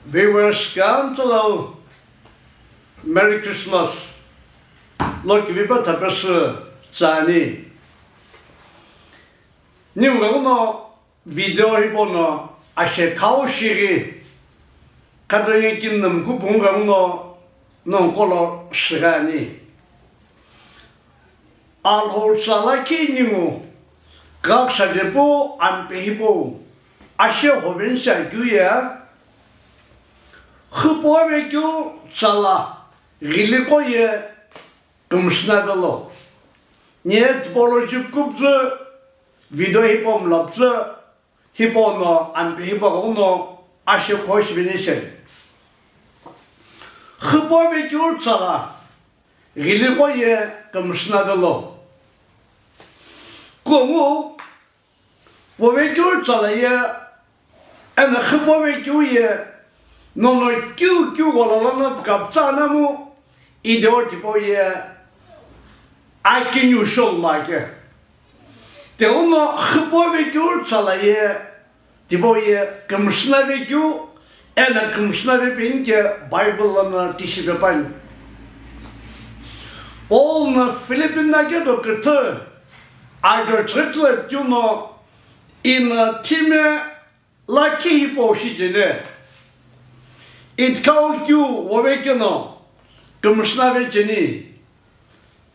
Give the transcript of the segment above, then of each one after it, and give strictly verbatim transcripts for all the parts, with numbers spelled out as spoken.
Viewers, kutomo lo Merry Christmas. Lo kivipa thapesü tsüani. Ningu no video hipau no ashekhau shighi, Katoye Kingdom kupungu no nongu lo shighi ani. Alhou tsala ki ningu, ghakusa je pu ampe hipau ashe hoveni shi akeu ye, khipau vekeu tsala ghiliqo ye kümsüna velo. Nye tipology kupzü video hipau mlapzü hipau no ampe hipau no ashe khoshi veni shi. Khipau vekeu tsala ghiliqo ye kümsüna velo. Kungu, vo vekeu tsala ye, eno khipau vekeu ye, nono kiu kiu ghola lono pukaptsü anamu, ideo tipau ye, akiniu shou ma ke. Tighenguno khipau vekeu tsala ye, tipau ye kümsüna vekeu, eno kümsüna vepeni ke Bible lono tishi pepuani. Paul no Philippi no kedo küthü, ajo church lo keu no, ino thime lakhi hipau shi cheni. Ithikau kiu vo vekeno, kümsüna vecheni.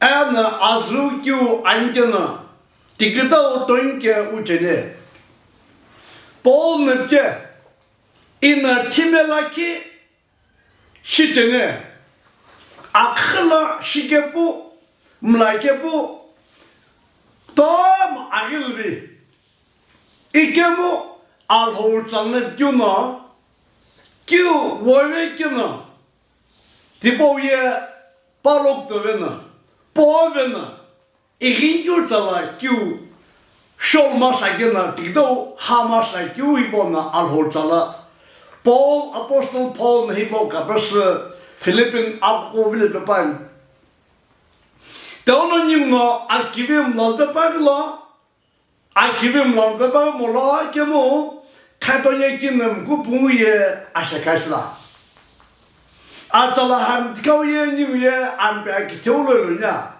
Eno azüu kiu ani keno, tikütau toinke ucheni. Paul no pike, ino thime lakhi shi cheni, akhi lo shike pu, mlake pu, kutomo aghili vi. Ikemu Alhou tsala no keu no, kiu vo vekeno, tipau ye palokuto veno, po veno, ighinikeu tsala kiu shou masa keno tikütau ha masa keu hipau no Alhou tsala Paul, Apostle Paul no hipau kapesü Philippian akuko vile pepuani. Tighenguno ningu no akivi mlalo pepuani lo, akivi mlalo pepuani molo kemu Katoye Kingdom kupungu ye ashekhau shi la. Atsala hami thikau ye ningu ye ampe akitheu lo ilonia.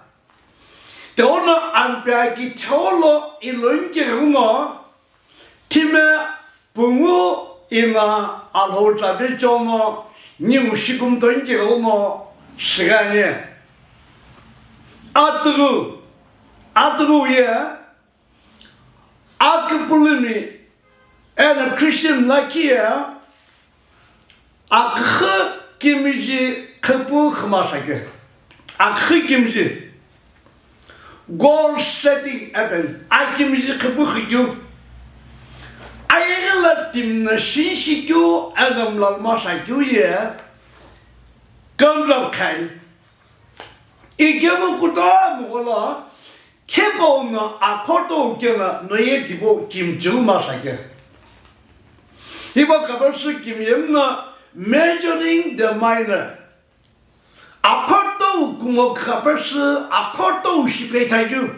Tighenguno ampe akitheu lo ilonikeu no, thime pungu ino Alhou tsa vechewo no ningu shikumi tonikeu no shighi ani. Atughu, atughu ye, akipulumi, eno Christian lakhi ye, aküxü kimiji qhipu xü masa ke. Aküxü kimiji. Goal setting happen. Akimiji qhipu xükeu. Ayeghi lo timi no shinshi keu, eno mlalo masa keu ye. Control khan. Ikemu kutomo gholo, khipau no akhoto keno noye tipau kimchilu masa ke. Hipau kapesü kimiyemu no measuring the minor. Akhoto kumo kapesü, akhoto shipe thakeu.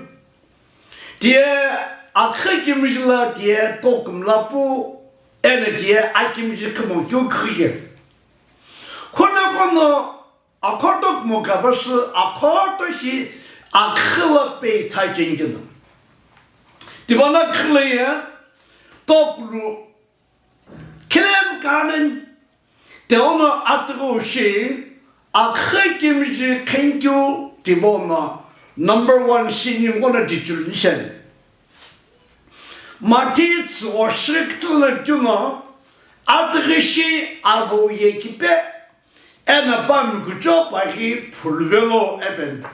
Tiye aküxü kimiji lo tiye tokumla pu, eno tiye akimiji khimo keu khike. Khuna kono akhoto kumo kapesü, akhoto shi aküxü lo pe tha chengino. Tipau no aküxü lo ye tokulu khilemu kanen, tighenguno atughu shi aküxü kimiji khenikeu tipau no number one shi ningu no tichulu nisheni. Mathi tsügho shi küthü lo keu no atughu shi Alhou ye kipe, eno pa mikucho pa ghi phulu velo happen.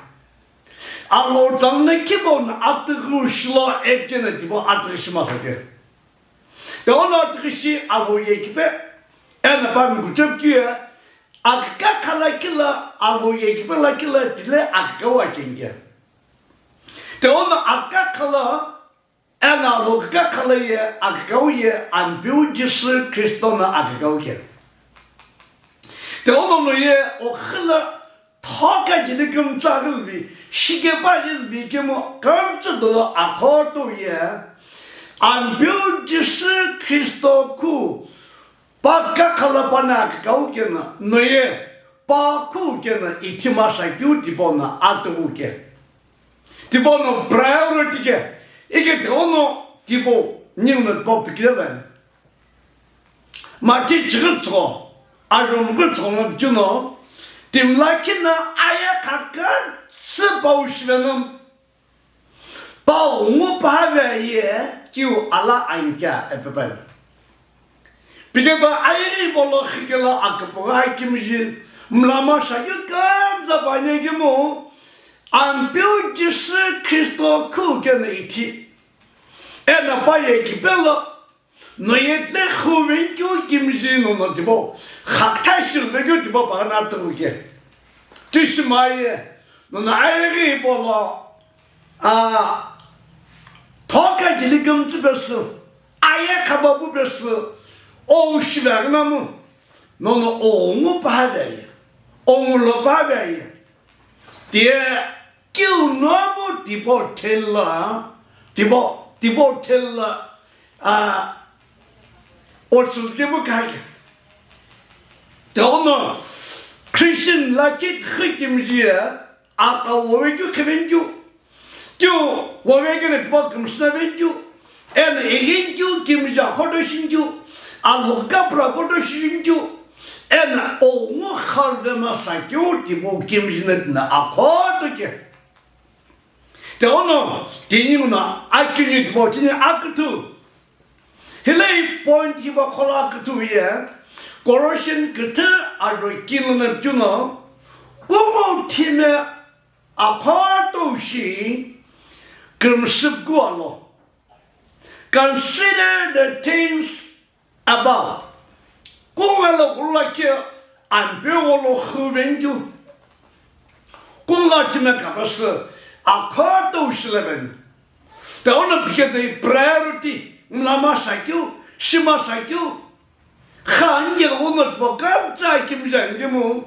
Alhou tsala no khipau no atughu shi lo epikeno tipau atughu shi masa ke. Tighenguno atughu shi Alhou ye kipe, eno pa mikucho keu ye, akükakha lakhi lo, Alhou ye kipe lakhi lo tile akükau acheni ke. Tighenguno akükakha lo, eno Alhou kükakha lo ye akükau ye Ampeu Jisü Kristo no akükau ke. Tighenguno ye okhi lo thoka jeli kümtsü aghili vi, shikepu aghili vi kemu kümtsü dolo akhoto ye Ampeu Jisü Kristo ku Pa kakhala pani akikau keno, noye pa khu keno ithi masa keu tipau no atughu ke. Tipau no priority ke. Ike tighono tipau ninguno tipau pikile lai. Mathi chighi tsügho, aromu ghi tsügho ngo keu no, timi lakhi no aye khakha tsü pau shive no, pa ungu pa ve ye kiu ala ankia epepai. Piketo ayeghi hipau lo khikelo akipugha akimiji mlama shakeu kümtsa panye kemu, Ampeu Jisü Khristo khu keno ithi. Eno pa ye kipelo, noye tle khuve keu kimiji nono tipau, khakha shilve keu tipau pa na tu ke. Tishi maye, nono ayeghi hipau lo, a, thoka jili kümtsü pesü, aye khaba pu pesü, o shive aghi namu, nono o ungu pa ve ye, o ungu lo pa ve ye. Tiye, kiu no pu tipau thela, tipau, tipau thela, a, otsü kepu kake. Tighono, Christian lakhi khikimiji ye, aka wove keu khive keu. Keu wove keno tipau kümsüna ve keu. Eno ighi keu kimiji akhoto shi keu. Alhou kapra akhoto shi keu. Eno o ungu khalve masa keu tipau kimiji no tino akhoto ke. Tighono, tini nguno akini tipau tini aküthu. Hilai point hipau kholo aküthu ye, Colossian küthü aro kilo no keu no, kungu thime akhoto shi kümsüp kualo. Consider the things above. Kungu lo kulo keu Ampeu lo khuve keu. Kungu thime kapasü akhoto shi leven. Tighono piketo priority, mlama shakeu, shima shakeu. Kha nge uno tipau kümtsa kimiji ngemu,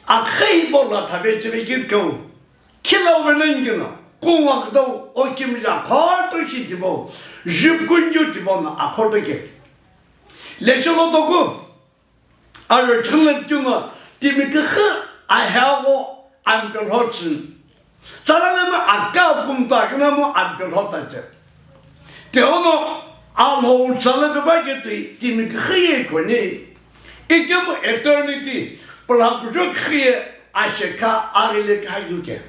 akhi hipau lo thave chive keu. Khilo veno ngeno, kungu kudau o kimiji akhoto shi tipau, jupkun keu tipau no akhoto ke. Lesho lo toku, aro chhenglo keu no, timi küxü aheagho Ampeu lho chü. Tsala lemo aka kumta kina mo Ampeu lho tache. Tighono Alhou tsala pepa ketui timi küxü ye koni. Ikemu eternity, pala kujo küxü ye ashekha aghile kha yu ke.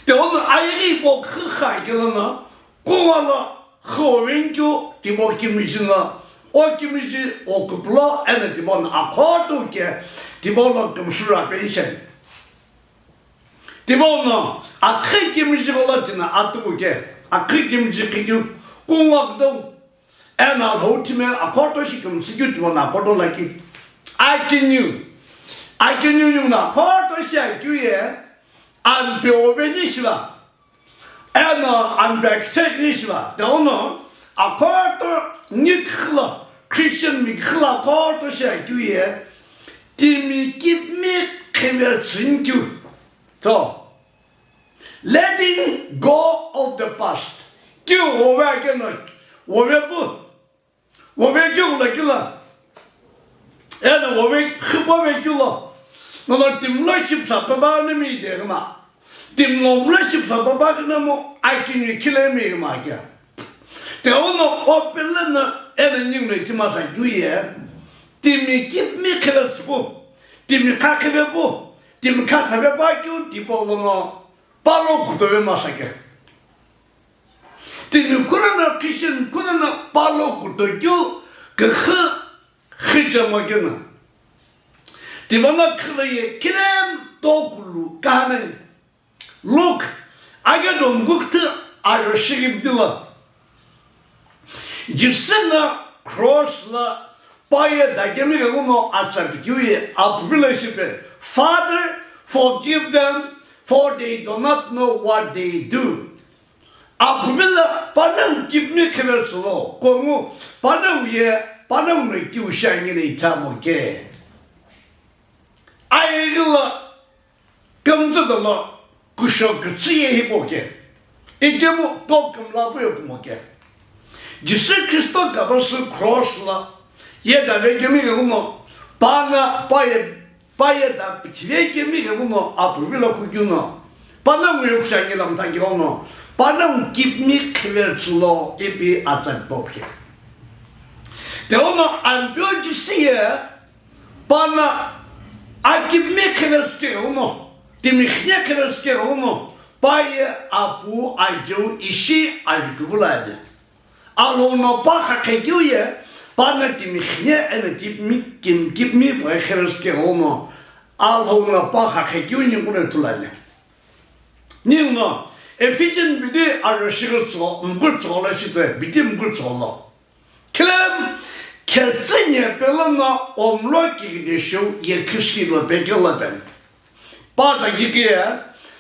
Tighono ayeghi hipau khikha kelo no, kungu lo khuve keu tipau kimiji no, o kimiji o kupulo eno tipau no akhoto ke, tipau lo kümsüra pension. Tipau no, akhi kimiji gholo tino atughu ke, akhi kimiji khikeu, kungu kudau, eno Alhou thime akhoto shi kümsü keu tipau no akhoto lakhi. Akiniu, akiniu ninguno akhoto shi akeu ye, Ampeu veni shiva. Eno Ampeu kitheni shiva, tighono, akhoto niküxü lo, Christian miküxü lo akhoto shi akeu ye, timi kipimi khive tsü keu. So, letting go of the past. Keu wove akeno, wove pu, wove keu lo kilo. Eno wove khipa ve keu lo. Nono timi lo shipüsa pepa ni mi de kena. Timi lo mlo shipüsa pepa kena mo akini khile mi kena ke. Tighono o pele no eno ninguno ithi masa keu ye. Timi kipimi khive sü pu. Timi kha khive pu. Timi kha thave pa keu tipau lono. Palo kutove masa ke. Timi kunono Christian kunono palo kuto keu küxü khichamo keno. Tipau no khilo ye khilem tokulu kahane. Luke, ake domgukte aro shigimtilo. Jisü no cross lo pa ye dakemi ghenguno atsa pikeu ye apuvilo shipe, Father, forgive them, for they do not know what they do. Apuvilo panongu kipimi khive tsü lo, kungu panongu ye, panongu no keu shi angino ithamo ke. Ayeghi lo kümtsü dolo kusho kütsü ye hipau ke. Ikemu to kümla pu ye kumo ke. Jisü Khristo kapasü cross lo Ye da vekemi ghenguno, pana, pa ye, pa ye da pithi vekemi ghenguno, apu vilo kukeuno, pana ngu yokushangi lamtha ghenguno, pana ngu kipmi khiver tsulo ipi atsa pop ke. Teono Ampeu Jisü ye, pana akipmi khiver tsuke ghenguno, timi khine khiver tsuke ghenguno, pa ye apu ajeu ishi ajukuvula ye. Alhou no pa khakhe keu ye, pana timi khine eno kipmi, kim, kipmi pa kheres ke hono, Alhou no pa khakhe keu ningu no thulani. Ningu no, Ephesian bidi aro shigutso, mgutso lo shitwe, bidi mgutso lo. Khilem, khetsi nye pelo no omlo kikide shou ye khisi lo pekelo pen. Pa ta kiki ye,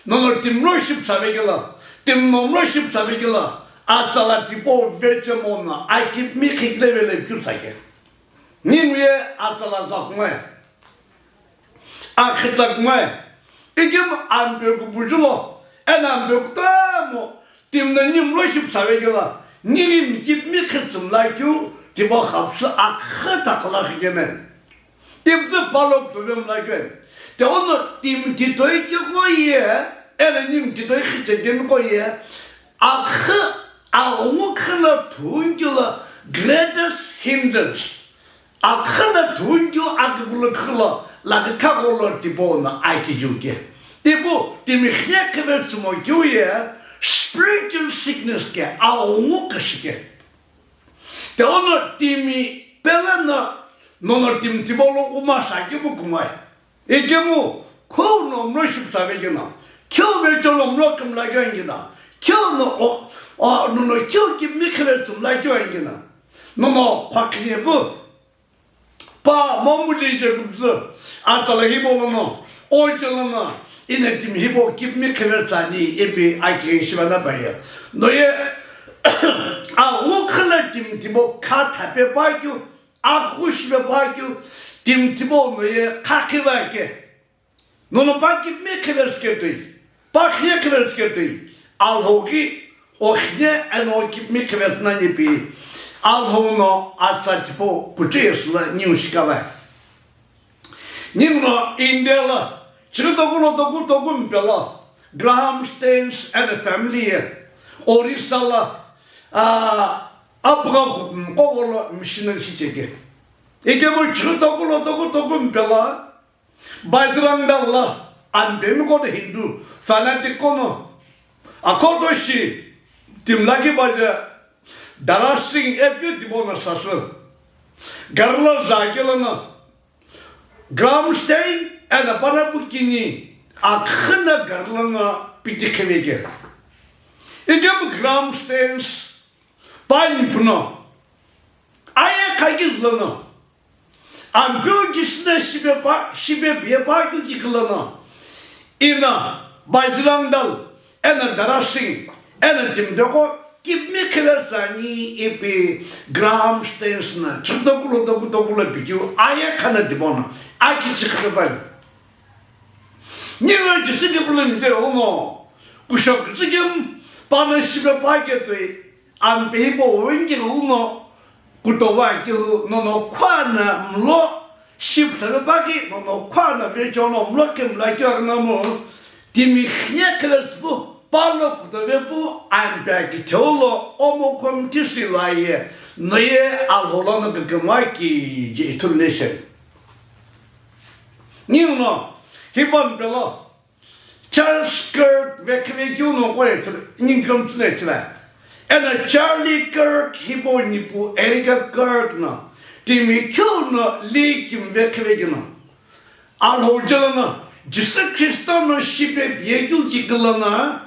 nono timlo ship savekela, tim nomlo ship savekela, atsala tipo veche mona, akipmi khikle vele kyu sake. Ningu ye atsala zakmai, akhitsa kmai, ikim ampe ku bujulo, en ampe ku tamo, tim no nimlo ship savekela, nilim kipmi khitsum la kyu, tipo khapsu akhita khala khikemen. Timtsü palok tuve mlakeu. Te ono tim titoi kiko ye, ena nim titoi khiche kemiko ye, akhi, aghungu khila thun kila greatest hindrance. Akhila thun kyo akibulu khila, laki kagolo tipo na aki yuke. Ibu timi khine khive tsumo kyo ye, spiritual sickness ke, aghungu kashike. Te ono timi pele na nono timi tibolo uma saki bu kumai. Ikemu khou no mlo ship sabe kina. Khou ve cholo mlo kim la kyo ingina. Khou no o, o, nono khou ki mi khile tsum la kyo ingina. Nono kwa kine bu. Pa, mamu li je kumtsu, atala hibo lono, o je lono, ina tim hibo kip mi khever tsani, ipi aki shiba na pa ye. No ye, a, ngu khala tim tibo kha thape pa kyu, a khu shibe pa kyu, tim tibo no ye kha khiba ke. Nono pa kip mi khiver sketui, pa khine khiver sketui, Alhou ki o khine eno kip mi khiver nani pi, Alhou no atsa tipo kuche yesla niu shikava. Ningu no India la, chiri toku lo toku toku mpela, Graham Staines and family ye, Orissa la, a, apga kogolo missionary si cheke. Ike mo chiri toku lo toku toku mpela, Bajrang Dal la, anpemi kono Hindu, fanatic kono, akoto shi, timlaki baja, Dara Singh epi tibo na sasu. Garla zakela na, Graham Staines, ena pana pukini, akhana garla na piti khemeke. Ikemu Graham Staines, pani puno, aya kagizlana. Ampeu Jisü na shipe pa, shipe pie pa kyu ki khalana. Ina Bajrang Dal, ena Dara Singh, ena timdeko kip mi khiver tsani ipi Graham Staines na chakda kulo da kuto kulo pikyu aya khana dibona. Aki chikhe pa. Nira Jisü ki pulem te ono. Kushok chikim pana shipe pa ke toi. Ampe hipau wingi uno kutowa kihu nono khwana mlo ship sebe paki nono khwana vecho no mlo kemla kyo agna mo timi khine khala spu palo kutovepu ampe ki theulo omo komtisi laye noye alhola no kekemaki je ithulnation. Ni uno hipau pelo Charles Kirk vekhive keu no koi chile, ningkam chile chile. Ena Charlie Kirk hipau nipu Erika Kirk no, timi keu no li kim vekhive keu no. Alhou jelo no, Jisü Khristo no shipe pie keu chikilo no,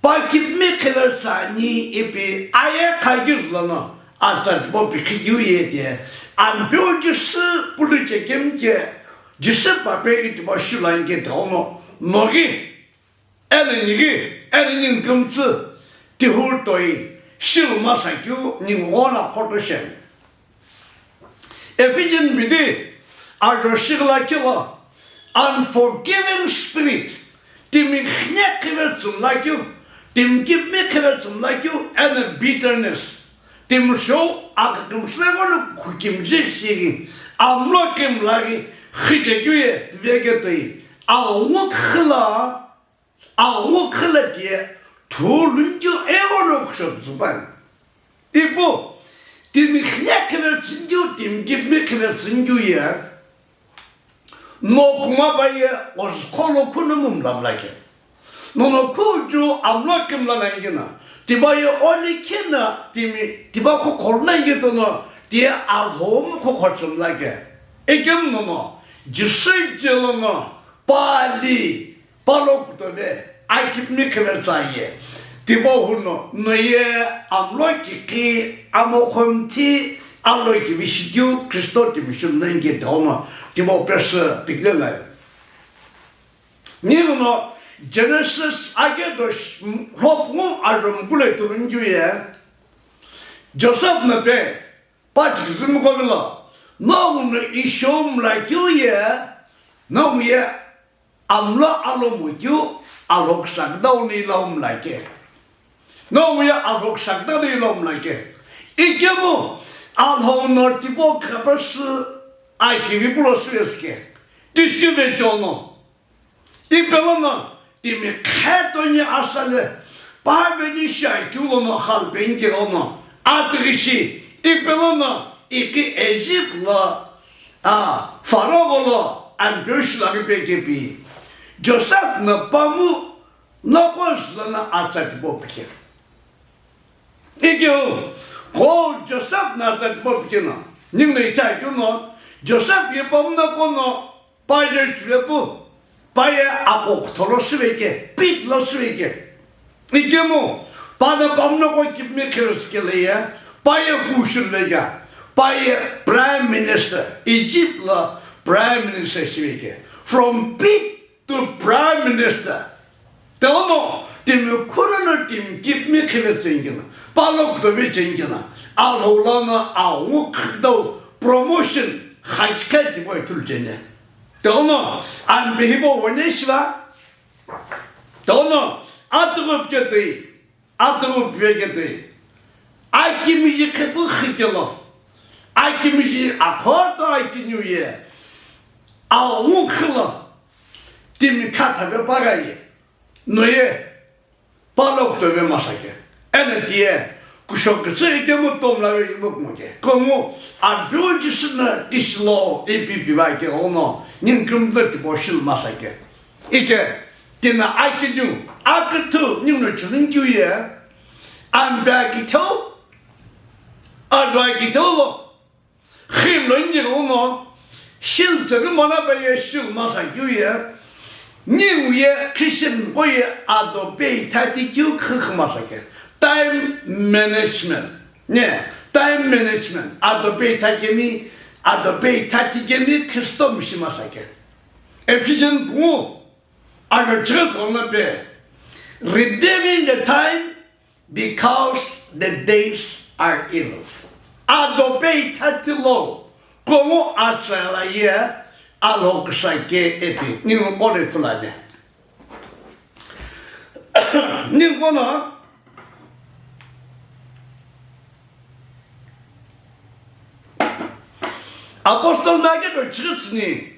pa kip mi khiver tsani ipi aye kha keu lo no, atsa tipo pikhi keu ye te, Ampeu Jisü pulu chekem ke, Jisü pape ki tibo shulani ke thaono, nogi, ena nigi, ena ningkümtsü, tihur toi, shilu masa kyu, ningu ghona khoto shen. Ephesian bidi, arjo shigla kilo, unforgiving spirit, timi khine khiver tsum la kyu, timi kip mi khiver tsum la kyu, ena bitterness. Timi shou akükümsü eghono khukimjikshi ghi, amlo kümla ghi, khichekeu ye veketoi, angu khila, angu khila tiye, thulunju eghono khusho zubani. Ipu, timi khine khine tsünkeu, timi kipimi khine tsünkeu ye, no kuma paye ozükholo khuno mumlamlake. Nono khuju amlo kümla nangina. Tibaye oli khina timi, tiba kho khorna yetono, tiye alhom kho khochumlake. Ekem nono, Jisu jelono, pali, palo kutove, akipimi khime tsaye. Tibo huno, noye amlo kiki, amo khomthi, alo kivi shikeu, Kristo timi shunange dono, tibo pese pikle lai. Ninguno Genesis ake do sh-, m-, hlopungu arumkule turunju ye, Joseph na pe, pa chikizimi kovilo, no uno ishomla keu ye, no ye, amlo alomu keu, alhoksa kdau ni laumla ke. No ye alhoksa kdau ni laumla ke. Ikemu, alhou no tipo kapasü, ai kivi pulo suyes ke. Tishki ve chono. Ipelono timi khetoni asale, paveni shakeulono khalpeni kelono, atighishi, ipelono iki Egypt lo, a, Pharaoh lo, ambish lo ripe kepi. Joseph na pamu noko zlana atsa tipo pike. Ikeu, ko Joseph na atsa tipo pike no, ningu no icha keu no, Joseph ye pamu noko no, pa ye chule pu, pa ye apo kutholo siveke, pit lo siveke. Ikemu, pa na pamu noko kipimi khirus kele ye, pa ye kushul vega, pa ye prime minister, Egypt lo prime minister siveke. From pit to prime minister. Telono, timi khunono timi kipimi khime tsengina, palo kutovi chengina, alhou lono awu khidau promotion, khakikhe tipo ithulu chene. Telono, ambihibo wene shiva. Telono, atugu pike tei, atugu piveke tei. Akimiji khepu khikelo. Akimiji akhoto akiniu ye. Awu khilo. Timi khatha ve pagaye. Noye. Palo kutovi masake. Ena tiye, kushokütsü ikemu tomlave imukumoke. Komu, abiu Jisu na tishilo ipi piva ke ono, ningu kümtsü tipo shil masake. Ike, tina akiniu, aküthu, ningu no chulun kiu ye, ambi akitheu, adu akitheu lo, Khilo ninguno, shil tsügü mona pa ye shil masa keu ye, ningu ye Christian ko ye ado pe ithati keu khü khü masa ke. Time management. Ne, time management. Ado pe itha kemi, ado pe ithati kemi Kristo mishi masa ke. Ephesian pungu, ado church ona pe. Redeeming the time, because the days are evil. Ado pe ithati lo, komu atsala ye, alo kisa ke epi, ningu kore tulane. Ningu kono, Apostle na ke do church ni,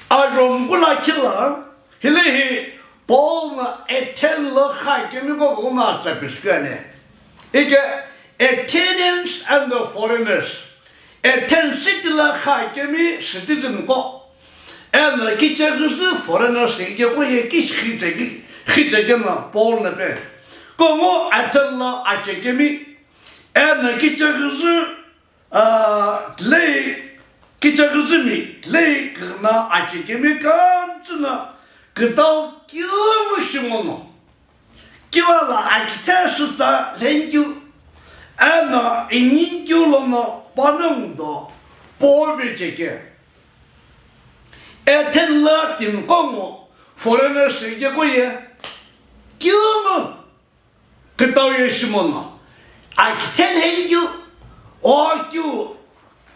a Rome kula kila, Hile hi Paul na Athens lo kha kemi ko ko na tsa pisüküani. Ike Athenians and the foreigners. Athens city lo kha kemi citizen ko. Eno kicheküzü foreigners ike ko ye kishi khicheki, khicheki na Paul na pe. Ko ngo Athens lo achekemi. Eno kicheküzü Ah, tlei, kicheküzümi, tlei kükna achekemi kümtsü na kütau kiumu shimono. Kiva la akithe sütsa lhenkeu, eno inyinkeu lono panongu do pove cheke. Athens lo timi ko ngo foreigners ke ko ye, kiumu Kütau ye shimono, akithe lhenkeu, o keu,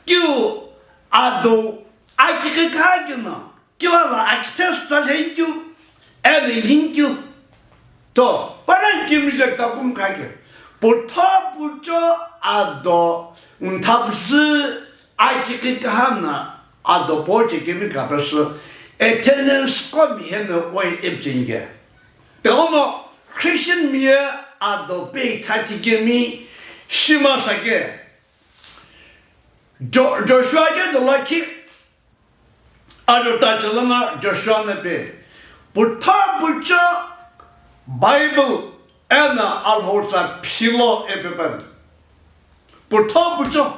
keu, ado, akikha keno, keu ala akithe sütsa lhenkeu, eno lhenkeu. To, paran kimije takum khake. Putho pucho ado mthapüzü akiki kahana ado poche kemi kapesü attendance komi heno oi epchenge. Teono Christian miye ado pe thati kemi shima sake. Jo-, Joshua ke dolaki Ado tachalana Joshua na pe, putho pucho Bible ena Alhotsa philo epepen. Putho pucho.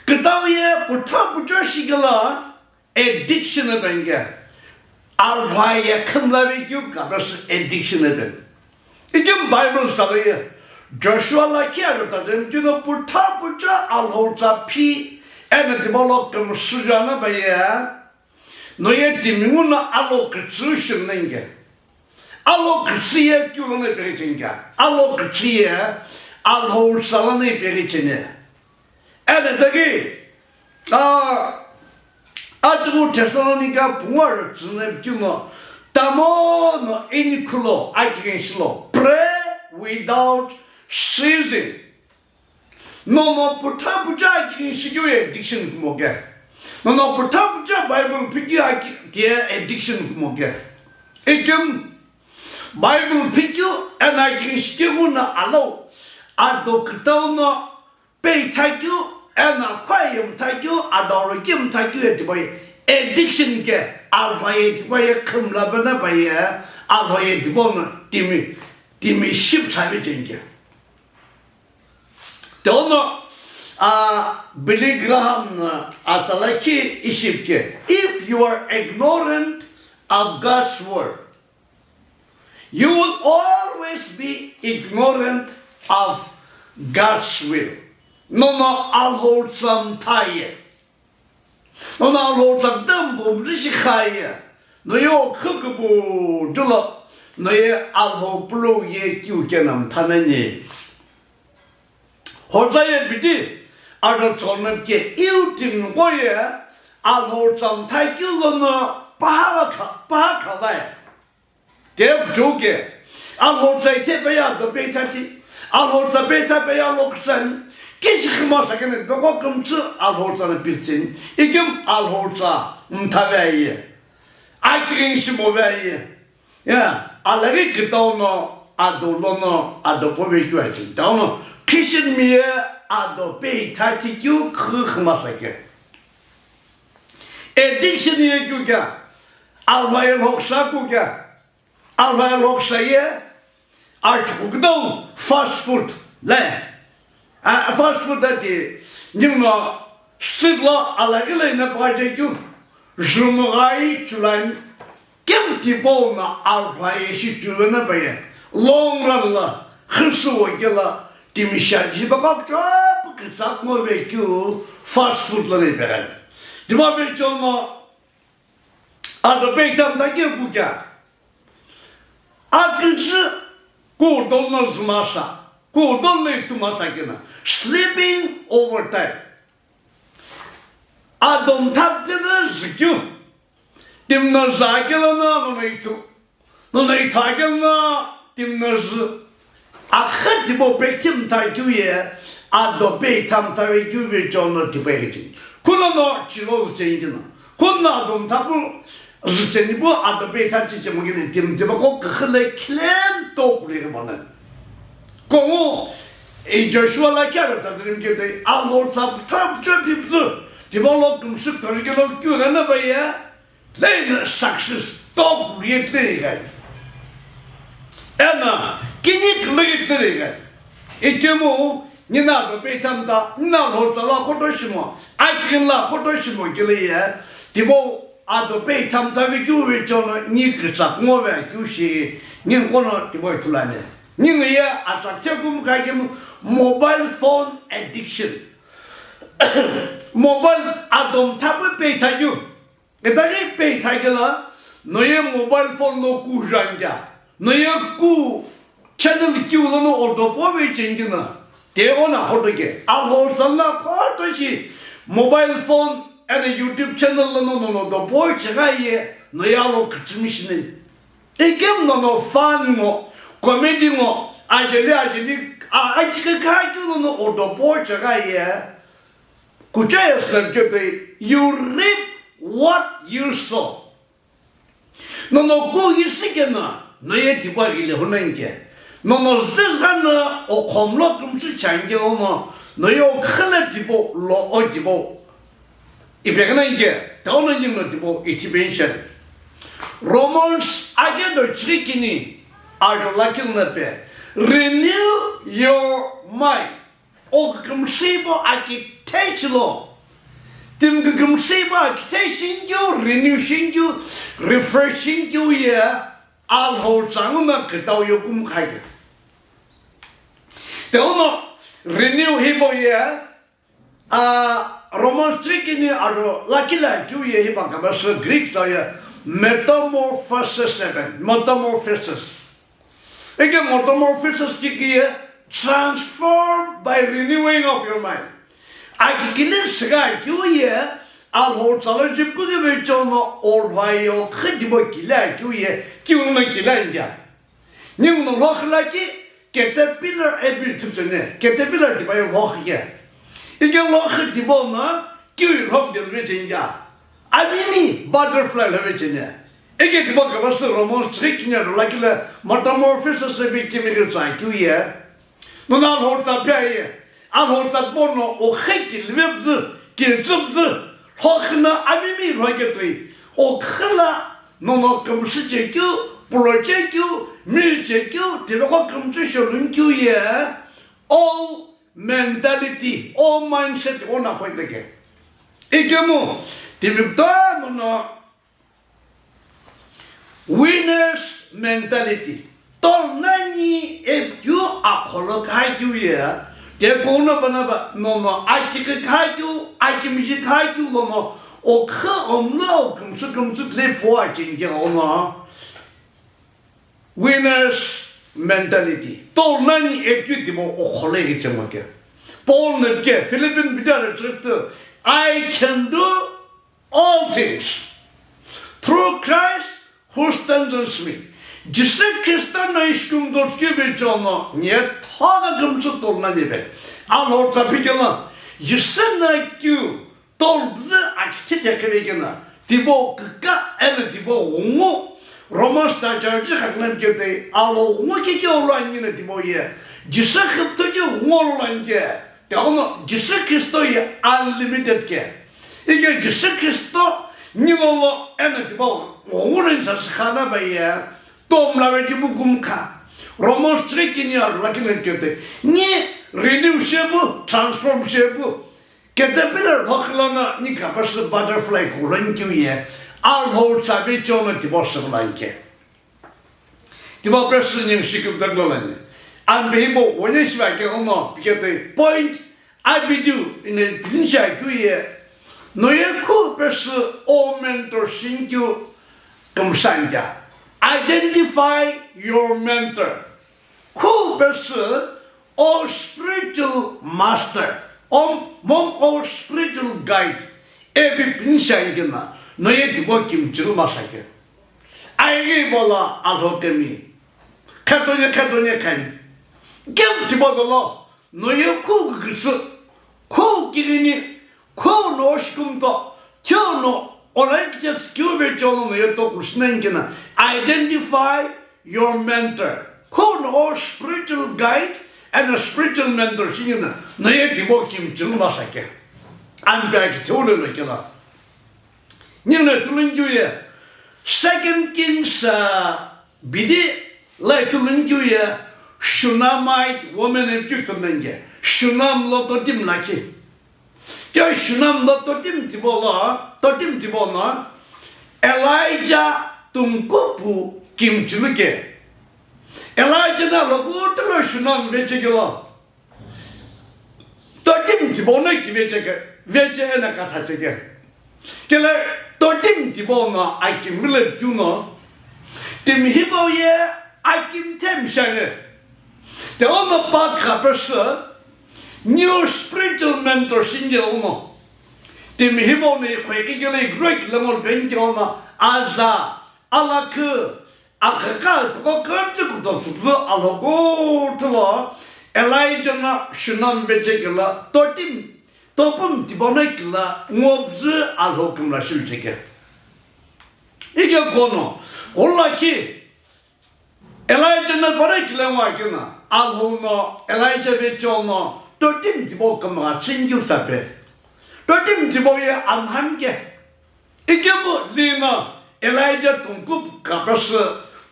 Kitau ye putho pucho shikila addiction ebenge. Alhwa ye khimla ve kyu kapesü addiction ebe. Ikim Bible sala ye Joshua la kia ro ta dem kino putho pucho Alhotsa phi ena dimalo kümsüjana ba ye. No ye timingu na alo kütsü shimnenge. Alo kütsü ye kyu lo ne pegichinga. Alo kütsü ye Alhotsa la ne pegichine. Ena dagi, a, Atughu Thessalonica pungu aro tsüna kino, tamo no inikhulo akigen shilo, pray without ceasing. Nono putho pucho akigen shikyu addiction kumoke. Nono putho pucho Bible phikyu aki-, tie addiction kumoke. Ikim Bible phikyu ena akigen shikyu na alo, ado kitau no Pe thakyu, ena khwaye mthakyu, adoro ke mthakyu ye tipau ye addiction ke, alhwa ye tipau ye khimla bana pa ye, alhwa ye tipau no timi, timi ship sabe chenge. Teono, a, Billy Graham na atalaki iship ke, if you are ignorant of God's word, you will always be ignorant of God's will. Nono Alhou tsa mthaye. Nono Alhou tsa dambo mrishi khaye. No yo khukubu dula. No ye Alhou pulo ye kiu kena mthanani. Hoza ye bidi, ado tsonam ke iu tim ko ye, Alhou tsa mthakyu lono paha kha, paha khavai. Te bjo ke, Alhou tsa ithe pe ya do pe thati, Alhou tsa pe tha pe ya lo ksan, ke shi khima sa kene, beko kumtsu Alhou tsa na pitsin, ikim Alhou tsa mthavai ye. Akiring shimo vai ye. Ya, alaghi kitau no ado lono ado pove kyu aji. Tau no Christian miye ado pe ithati kyu khu khumasa ke. Addiction ye kyu kya? Alhou ye lhoksa kyu kya? Alhou ye lhoksa ye. Archuk dong fast food le. A, fast food da ti, ningno street lo alaghi lo ina paje kyu, jumgai chulan, kem tipo na alhou ye shi chuvena paye, long run la, khirsu wo ke la, timi sha ji ba kok chop, kitsak mo ve kyu, fast food la ne peren. Dima ve chono, ado pe tam ta ke ku kya? Aküzü kudon no zümasa, kudon no ithumasa kena, sleeping over time. Adom thapte no zükyu, timno zükelo no nono ithu, nono ithu akelo no timno zü. Akha tipo pe tim thakyu ye, ado pe tam thave kyu ve chono tipe kichi. Kuno no chilo zücheni kina. Kuno adom thapu zücheni bu ado pe thachi chemo kini tim tiba ko kakhale khlem to kuli ke bonan. Kongo, e Joshua la kya ta dream ke te, Alhou tsa thap chwe pipzu. Tiba lo kumsuk thori ke lo kyu gana ba ye. Lena success top rate le gai. Ena kini kle le gai. Ikemu nina do pe tam ta, nina lo tsa la koto shimo, akin la koto shimo kile ye. Tibo ado pe tam ta vi kyu vi chono ni kitsak mo ve kyu shi, ni kono tibo tulane. Ni ye attract kum kai kemu mobile phone addiction. Mobile adom thapu pe thagyu. Etaghi pe ithakela, noye mobile phone lo ku jangya, noye ku channel kiu lono odo pove chengina, te ona hodo ke, Alhou tsa la khoto shi mobile phone and YouTube channel lono nono do po chiga ye, noye alo kichimi shinen. Ikem nono fun ngo, comedy ngo, Ajeli ajeli a- akikha keu lono odopo chegha ye. Kuchaya sükha keu toi, you reap what you sow. Nono kuye shikeno, noye tipau ghile hunanike. Nono züzüghano okhomlo kümsü chanike ono, noye okhüla tipau lo o tipau. Ipeghinanike, taono ninguno tipau itibenchen. Romans akedo chirikini, ajo lakilna pe. Renew your mind. O kükümsübo akithe chilo. Timi kükümsübo akithe shinikeu, renew shinikeu, refresh shinikeu ye Alhou tsa nguno kütau yokumkhai. Teono renew hipau ye, a, Romans chirikini aro lakila keu ye hipa kabasü Greek tsa ye metamorphosis even, metamorphosis. Ike metamorphosis kiki ye transformed by renewing of your mind. Akikili sika keu ye Alhou tsala jipku ke vechono olhwayo khitibo kila keu ye kiuno kila india. Ninguno lhokhila ki caterpillar epi thutene, caterpillar tipa ye lhokhi ye. Ike lhokhi tibo no kiu lhok de lve chenja. Amimi butterfly lve chene. Ike tipa kabasü Romans chirikini aro lakila metamorphosis epi chemical tsa kiu ye. Nono Alhou tsa pia ye. Alhou tsa pono o kheki lve bzü, ke zü bzü. Lhokhina amimi lhoke toi. O khila nono kümsü chekeu, pulo chekeu, mir chekeu, tiloko kümsü sholun keu ye. O mentality, o mindset o na khoi deke. Ikemu, timi kutomo no winners mentality. Tol nani epikeu akholo kha keu ye. Te kono bana ba, nono akikha kha keu, akimiji kha keu lono, o kha omno, o kümsü kümsü tle po achinge ono. Winners mentality. Tol nani epikeu tipau okholo ye chemo ke. Paul no ke Philippian bidar chiriktu, I can do all things through Christ who strengthens me. Jisü Khrista no ishi kümtoi keu vechono, nye thoga kümsü tol nani ve. Alhou tsa pikelo, Jisü no keu tol bzü akithe chekhe vekeno, tipau küka eno tipau ghungu, Romans ta charge khakna keu toi, alo ghungu kike olo ani no tipau ye, Jisü khiptoi keu ghungu olo anike, teono Jisü Khrista ye unlimited ke. Ike Jisü Khrista nilolo eno tipau ghungu lo nisa sikhana ba ye, tomla ve tipu kumkha. Romans chirikini aro lakila keu toi, ni renew shepu, transform shepu. Caterpillar lhokhilano ni kabasü butterfly kulan keu ye, Alhou tsa vechono tipau sü kulan ke. Tipau press ning shikip daglo lani. An behibo wene shiva ke ono, pike toi point, I B D, ine pilin cha keu ye, noye khu press o mentor shinikeu kümsü andia. Identify your mentor. Khu press o spiritual master, om, mom o spiritual guide, epi pinisha ingena, noye tipau kimchilu masake. Aighi bola alhokemi. Khatoni, khatoni khan. Kem tipau dolo, noye khu küküsü, khu kighini, Khuno o shikumto, khuno o righteous keu vechono noye toku shinani kena, identify your mentor. Khuno o spiritual guide and a spiritual mentor shingena, noye tipau kimchilu masake. Anpe akitheu lelo kela. Ninguno ithulu nikeu ye, Second Kings, uh, bidi la ithulu nikeu ye, Shunammite woman ipikeu ithulu nike, Shunam lo totim lakhi. Keu Shunam lo totim tipau lo, totim tipau no, Elijah tungkupu kimchilu ke. Elijah no lokutu lo Shunam vechekelo. Totim tipau no kiveche ke, veche eno katha cheke. Kele totim tipau no akimile keu no, timi hipau ye akimthe mishane. Te ono pa kha pesü, new spiritual mentor shinge ono. Timi hipau no ikhwe kikele igroi kile ngo benke ono, aza, alakhu, Akhaka tipaqo kümtsü kutotsüpüzü Alhou kuthulo Elijah no Shunem vechekelo totimi, topumi tipau no kelo ngopüzü Alhou kümla shiluchekeu. Ike kono, gholo lakhi Elijah no pare kile ngwa kena, Alhou no Elijah vecheono totimi tipau kümgha chingyu sape. Totimi tipau ye anhami ke. Ikemu lino Elijah tungkupu kapesü,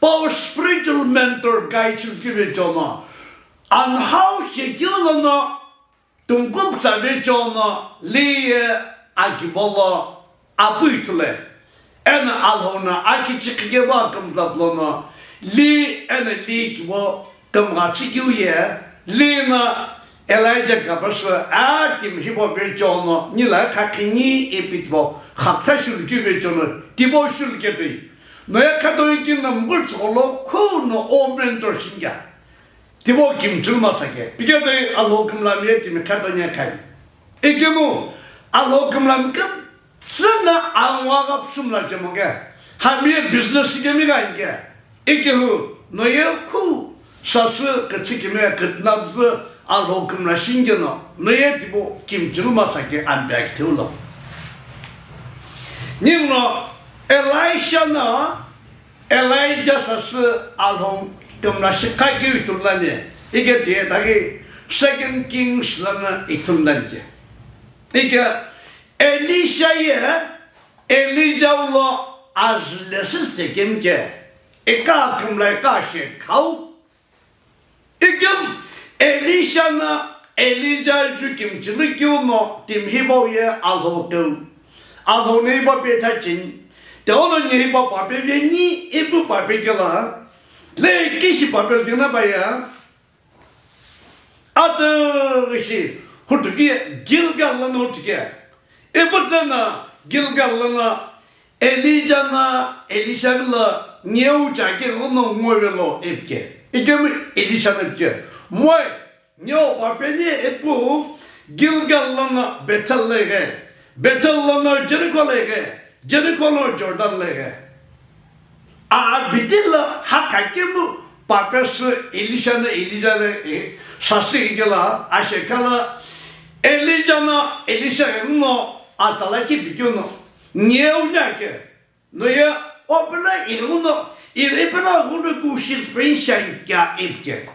pau spiritual mentor guide chilki vecheono, anhau shekeu lono tungkupu tsa vecheono li ye akibo lo apu ithulu. Eno Alhou no akichi khike va kümtap lono li eno li kibo kümgha chikeu ye lino Elijah kapesü a timi hipau vecheono nila khakhingi ipi tipau khakutha shiluki vecheono tipau shiluke toi. Noye khatoi kina mkutsugholo khuno o mentor shingya. Tipau kimchulu masake. Piketoi Alhou kümlami ye timi khatoi nya khai. Ikemu Alhou kümlami kümtsü no angwa gha püsümla chemoke. Hami ye business kemi gha inke. Ikehu noye khu sasü küchükime kütnapüzü Alhou kümla shingeno noye tipau kimchulu masake ampe akitheulo. Ninguno Elisha no Elijah sasü Alhou kümla shikha keu ithulu nani, ike tiye taghi Second Kings lono ithulu nani je. Ike Elisha ye Elijah lo azü lesü stekemi ke, ika kümla ika shekhau. Ikemu Elisha no Elijah ju kimchulu keu no timi hipau ye Alhou keu. Alhou no ipa pe tha cheni. Teono ni ipa pape veni ipu pape kela. Le kishi pape kena pa ya. Atughi shi hutuki Gilgal lono hutuki. Ipu tena Gilgal lono Elijah no Elisha lo nieu chake ghono ngove lo ipke. Ikemu Elisha no ipke. Moi, nieu papeni ipu Gilgal lono Bethel lege. Bethel lono Jericho lege. Jericho lono Jordan lege. A bitila hakha kemu papesü Elisha no Elijah le, e, sasü ikela ashekhala Elijah no Elisha ghenguno atsala kipikeu no nieu nyake. Noye opela ighuno, ipela ghuno ku shilpin shan kya ipke.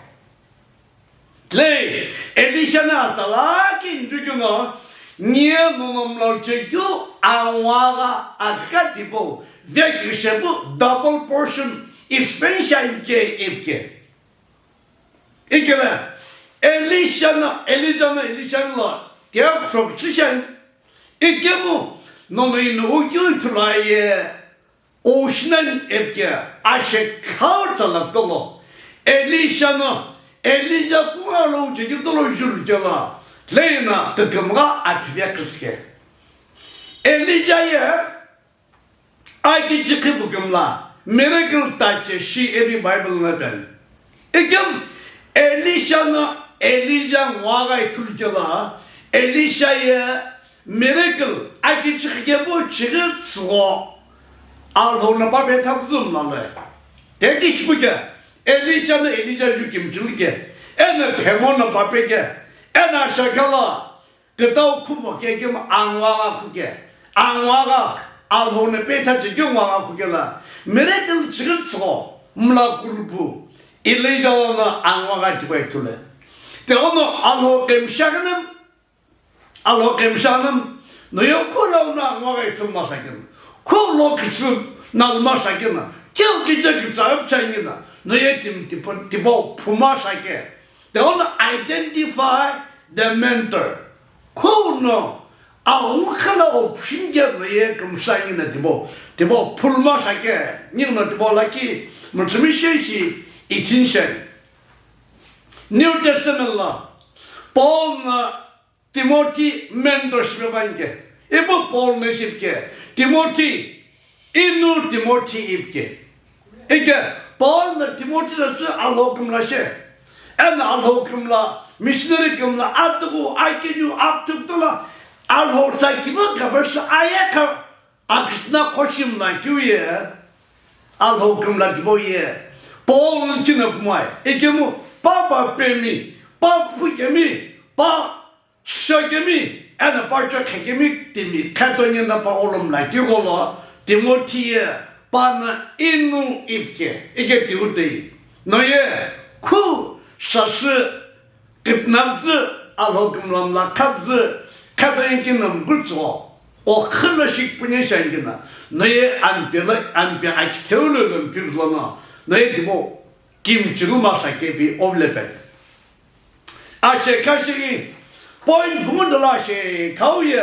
Tle, Elisha na talaki njukuno, nie nonom lo chekyu angwa gha akha tipau, vekishepu double portion, expansion ke ipke. Ikele, Elisha na, Elijah na, Elisha lo, kya kusok chishan, ikemu, nono ino ukyu itulaye, Ocean ipke ashe khau tsalap tolo, Elisha no, Elijah kuwa lo uchekeu tolo julu kela, leina kükümgha aphive kükhe. Elijah ye, aki chikhi bukümla, miracle tache shi ebi Bible na pen. Ikemu Elisha no Elijah ngwa gha ithulu kela, Elisha ye miracle aki chikhi kepu chighi tsügho Alhou no pape thapuzum lale. Teki shipuke, Elijah no Elijah ju kimchulu ke, eno phemo no pape ke, eno ashakala, Kütau khumo kekemu angwa gha khuke, angwa gha Alhou no petha chekeu ngwa gha khuke la, miracle chighi tsügho, mla kulupu, Elijah lono angwa gha tipau ithulu. Teono Alhou kemshaghinem, Alhou kemshaghinem, noye khulo no angwa gha ithulu masakena, khulo kitsü nalma sakena, keu kije kitsü apchangina, noye timi tipau, tipau phuma sake. Teono identify the mentor. Khuno aghukhala option ke noye kümshaghina tipau, tipau phulma sake, ninguno tipau lakhi mütsümishei shi ithinishen. New Testament la Paul na Timothy mentorship ipanke. Ipu Paul na shipke. Timothy, inu Timothy ipke. Ike, Paul na Timothy na sü Alhou kümla she. Eno Alhou kümla missionary kümla atuku akinu aktuk tula Alhou sa kiva kabar sa ayaka akisna khoshim na kiuye. Alhou kümla tipau ye Paul china kumai, ikemu pa pa pemi, pa kuphukemi, pa shokemi, eno pa chokemi timi khetoni na pa olum la kigolo, Timothy ye pa na inu ipke, ike tiutei. No ye khu sasü Kipnapzü, Alhou kümla mla khapzü, khape kingdom kutso, o khilo shik punishan kina, no ye ampe lo, ampe akitheu lo lo mpir lo no, no ye tibo, kim chilu masa kepi ovlepe. Ashe kashi point bungu dola she kau ye,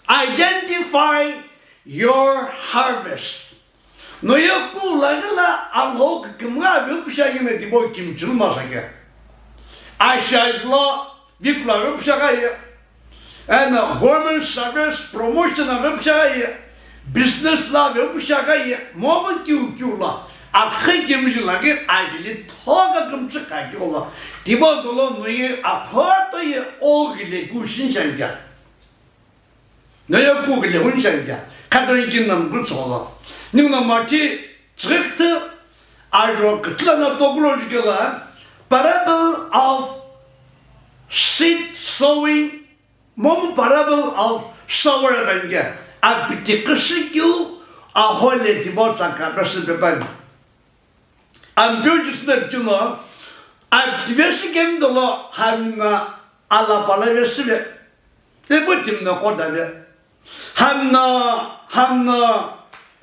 Identify your harvest. No ye ku la ghi la Alhou kükümgha vepusha kina tibo kim chilu masa ke. Asha lo vikula vepusha ka ye. Eno government service promotion la vepusha ka ye. Business la vepusha ka ye. Momu kiu kiu la. Akhe kimji la ghi ajili thoka kümchi ka kiu la. Tibo dolo no ye akhoto ye o gile ku shinshan kya. No ye ku gile hun shan kya, khato kingdom kutso lo. Ningu no Matthew chikithu ajo kutla na tokulo jikela, parable of seed sowing, momu parable of sower bangya, apiti kishikyu, ahole tibo tsaka besi beban. Ampeu Jisü na pituno, apiti vesi kemi dolo hamna alapala vesi ve. Tepu timna koda ve. Hamna, hamna,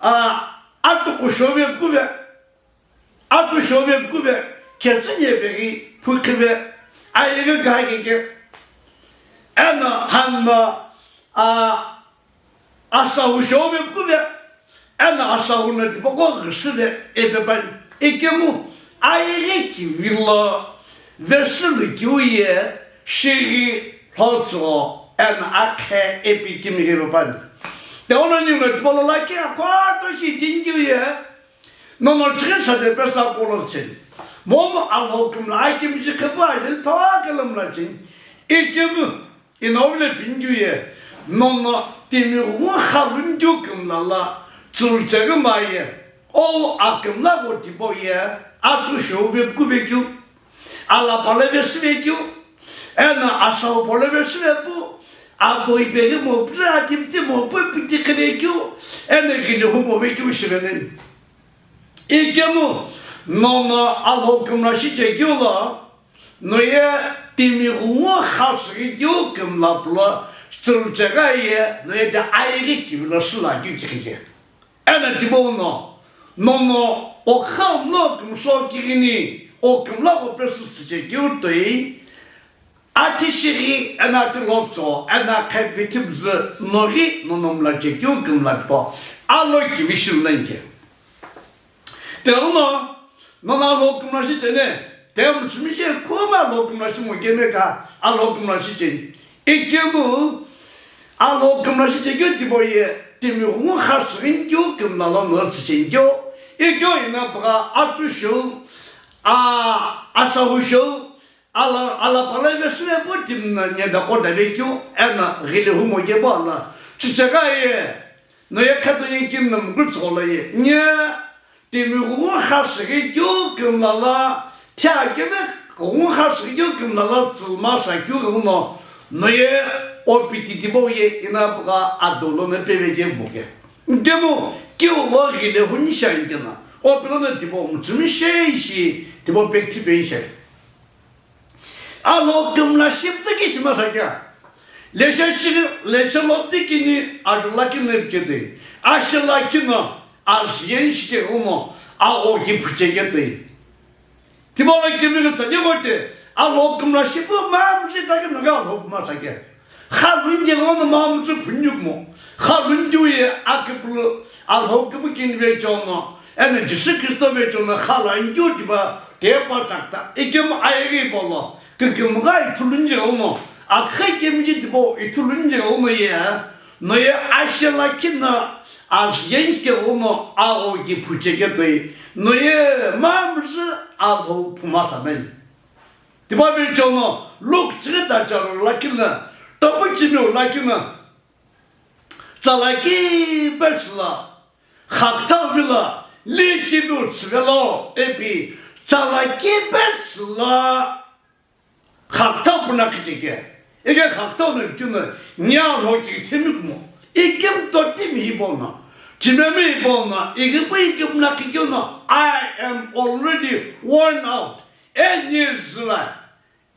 a, atuku shove kuve. Atu shove kuve. Ketsü nye pegi phukive. Ayege gagege. Eno hamna, a, Asahu shove kuve, eno asahu no tipaqo ghüsüve ipi püani. Ikemu ayeghi kivi lo vesi lukeu ye shighi lhotso eno akhe ipi kimighi püani. Tighenguno ningu no tipau lo lakhi akhoto shi itinikeu ye nono chighi sade pesa kolo cheni. Momu Alhou kümla akimiji qhipu ajeli thokelo mla cheni. Ikemu Inovule pinikeu ye, nono timi ghungu kha lunikeu kümla lo tsülu chekeu ma ye, o akümla vo tipau ye, atu shou vepku vekeu, alapala vesi vekeu, eno asau polo vesi vepu, abo ipeghi mopu, atimti mopu, piti khe vekeu, eno ghili humo vekeu shiveneni. Ikemu, nono Alhou kümla shichekeu lo, no ye timi ghungu kha shighi keu kümla pulo tsülu chegha ye no ye de ayeghi kivi lo shila keu chekhe. Eno tipau no, nono o kha mlo kümsü kighini, o kümla gho pesü shichekeu toi, ati shighi, eno ati lhotso, eno akhe pithipüzü, noghi nono mla chekeu kümla tipau, alo kivi shilu nani ke. Tighenguno, nono Alhou kümla shicheni, tighenguno mütsümishei kumo Alhou kümla shimo kemeka, Alhou kümla shicheni. Ikemu, Alhou kümla shichekeu tipau ye, timi ghungu kha shighinikeu kümla lo no shichenikeu. Ikemu ina pügha atu shou, a, asahu shou, Ala, alapala vesi vepu timi no nye dako davekeu, eno ghili humo kepu ala. Chichegha ye, no ye khato ye kingdom kutso lo ye, nye timi ghungu kha shighi keu kümla lo, thia keve ghungu kha shighi keu kümla lo tsülu masa keu ghenguno, no ye o piti tipau ye ina pügha adolo no peve kepu ke. Nkemu, keu lo ghili huni shan kena, o pilo no tipau mütsümishei shi, tipau pekthi pe shan. Alhou kümla shipütü kishi masa kea. Lecha shighi, lecha lopti kini ajo lakhi no ipiketoi. Ashi lakhi no, ashi yen shike ghuno, agho ki phucheketoi. Tipau lo kemi no tsani ghote, Alhou kümla shipu ma müshi taki no ghi Alhou kümla masa kea. Kha luni je ghono ma mütsü phunyu kumo. Kha luni je ye akipulu Alhou kipu kini vechono. Eno Jisü Kristo vechono kha luni je tipa tepa takta. Ikemu ayeghi polo. Kükümgha ithulu nje ono. Akha ikemu je tipau ithulu nje ono ye. No ye ashi lakhi no ashi yen shike ono agho ki phucheketoi. No ye ma mütsü Alhou phuma sanai. Tipau vechono, Luke chighi ta charo lakhi no, topu chimiu lakhi no, tsalaki pechula, khakthau vilo, Lichibi utsüvelo ipi tsala kipetsü lo xaktau puna kicheke. Ike xaktau no kino nia lo ki thimi kumo. Ikim to timi hi bono. Chimemi hi bono. Ikipu ikim na kikino. I am already worn out. E ni züla.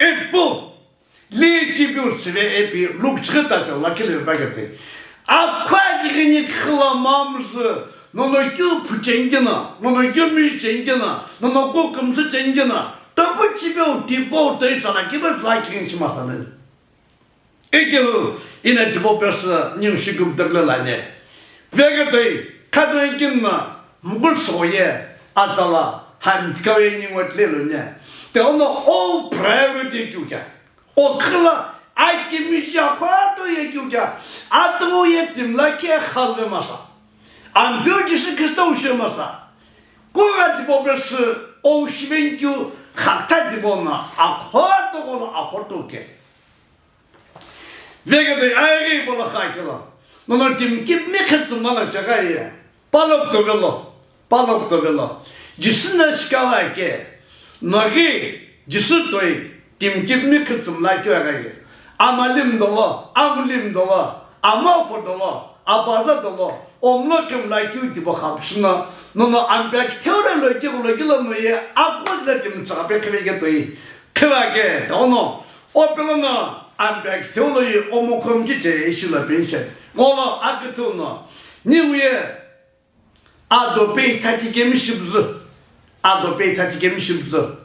Ipu. Lichibi utsüve ipi lukchighi ta chala kile pa kete. Akwa kighini khila mamzü. Nono kyu phuchengina. Nono kyu mi chengina. Nono ko kumsu chengina. Tapu chibe u tipo te tsala kibe tsala kighini chimasale. Ikeu ina tipau pesü ningu shikum tepile lane. Veghetoi khatoi kinna mgutso ye atsala hamtikawe ningu tlelo ne. Te ono o priority kyukya. O khila akimi ja khato ye kyukya. Ato ye timla ke khalve masa. Ampeu Jisü Khristo ushe masa. Kuga tipau pesü o shiven kyu khakta tipau na akhoto kola akhoto ke. Veghetoi aighi pala kha kelo. Nono timkip mi khetsü mala chaga ye. Palok to velo. Palok to velo. Jisü na shikawa ke. Nogi Jisü toi timkip mi khetsü mla kyo aga ye. Amalim dolo, amulim dolo, amafo dolo, abaza dolo, omlo kemla kyu tibo khapsuna. Nono ampek theolo lo kyo lo kilo no ye akwa de timtsa pe kre ke toi. Khivake, dono, opelona, ampek theology omokhomchi che ishi la pension. Kolo akithuno, niuye, ado pe thati kemi shibzu, ado pe thati kemi shibzu.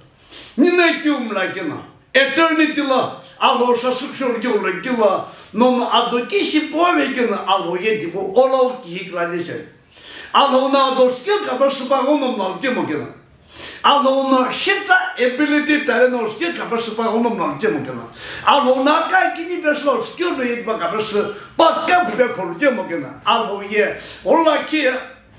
Nina kium la kina, eternity la, alo sasukshor kiu la kila, nono ado kishi pove kina, alo ye dibo, olo ki hikla nation. Alhou no ado skill kapesü pa ghono mlalo kemo kena. Alhou no shitsa ability talent no skill kapesü pa ghono mlalo kemo kena. Alhou no aka kini pesü lo skill no yetpa kapesü pa kapu pe kholu kemo kena. Alhou ye ola ki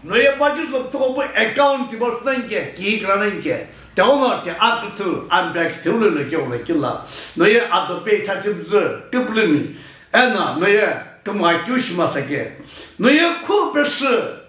no ye pa ki zop thoko bu account ti bos nang ke, ki kra nang ke. Te ono te akuthu, ampek thulu no ke ola kila. No ye ado pe thathip zü, kiplimi. Ena, no ye kümgha keu shimasa ke. No ye khu pesü.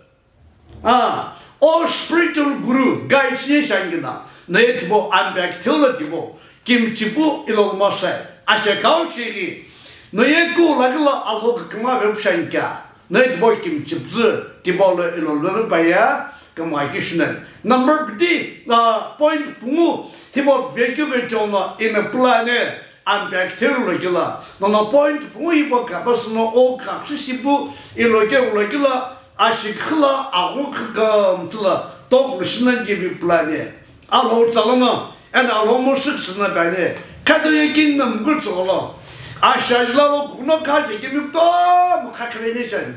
Ah, o spiritual guru, guide shi shangina, no ye thibo unpack thilo thibo, kimchipu ilolmasai, ashe kau shiri, no ye ku lagila alho kama vep shangka, no ye thibo kimchipzu, thibo lo ilolve baya, kama kishnen. Number piti, ah, point pungu, thibo vekyu vechona, in a plan, eh, Unpack theilu lo kila, nono point pungu hipau kapesü no o kaksü shipu iloke ulo kila, ashi khila, aghungu khikam tsüla, top lu shina gibi plan ye. Alhou tsala no, eno Alhou mo sü tsüna bani, kado ye kingdom gu tsülo. Ashi ajila lo kuno kaje kimi kutomo khakhile ni chani.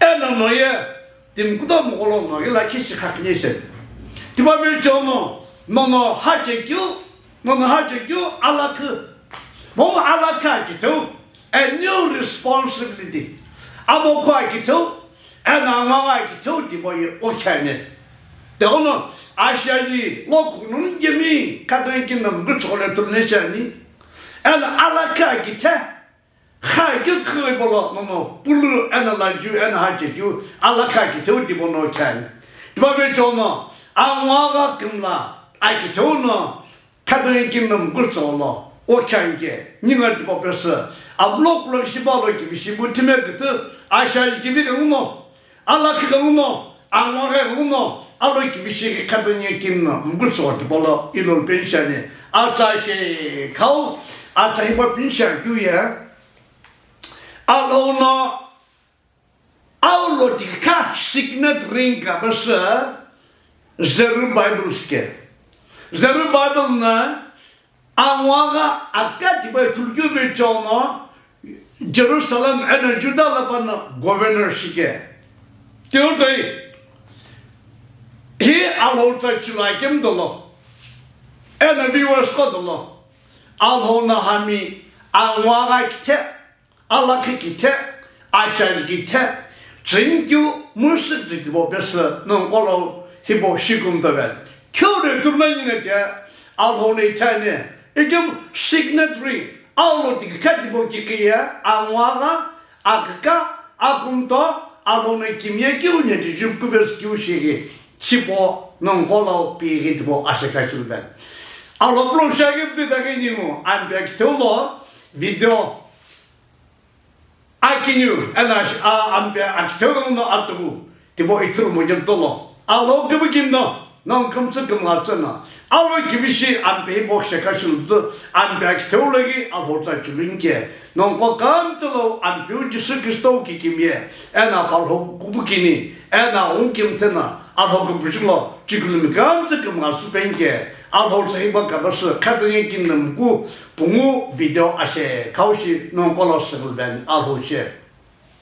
Eno no ye, timi kutomo kolo no ye la kishi khakhile ni chani. Tiba vechona, nono haje kyu, Nono hajekeu alakhu. Momu alakhu akitheu, a new responsibility. Amokhu akitheu, eno angagha akitheu tipau ye okhiani. Teono, ashiaji, lokhunun gemi, kadoi kinam gutsoletum nechani. Eno alakhu akithe, Kha keu khighi polo nono pulu eno laju eno hajekeu alakhu akitheu tipau no khani. Tipau vechona angagha kümla akitheu no khadoye kingdom gutso lo okhani ke ninga tipau pesü amlo pulo shipalo kivi shipu thime kütü ashiaji kivi künguno. Alakhu künguno, angagha künguno, alo kivi shi khadoye kingdom gutso tipau lo ilol penshani. Atsa she khau, atsa hipau penshani keu ye. Alhou no, aulo tikha signet ring kapesü Zerubbabel ke. Zerubbabel no angagha aka tipau ye thulukeu vechona Jerusalem eno Judah la pano governor shike. Tiutoi hi Alhou tsa chula kem dolo. Eno viewers ko dolo. Alhou no hami angagha kithe, alakhu kithe, ashiaji kithe, chingkeu musu tipau pesü nongkolo hipau shikum tavel. Keu de turna yine te, Alhou no ithani, ikim signet ring, aulo tikha tipau kikiye, angagha, akaka, akumto, Alhou no kimiye keu nye juju kuverse keu shighi chipo nongu lo pi ghi tipau ashe kashilben. Alhou pulo shaghi pti daghi ningu Ampeu akitheu lo video akiniu ena Ampeu akitheu lo no atugu tipau ithulu mo gentolo. Alhou kibu kino nongu kümtsü kümla tsüna. Alhou kivishi Ampeu bo shekha shilutsu Ampeu akitheu lo ghi Alhou tsa chulunke. Nongu kümtsü lo Ampeu Jisü Kristo kikimiye ena palhou kubu kini ena ungkimthena Alhou kubushi lo chikulumi kümtsü kümla süpenke. Alhou tsa hiba kabasü khatange kinamku pungu video ashe kaushi nongu lo sülben Alhou she.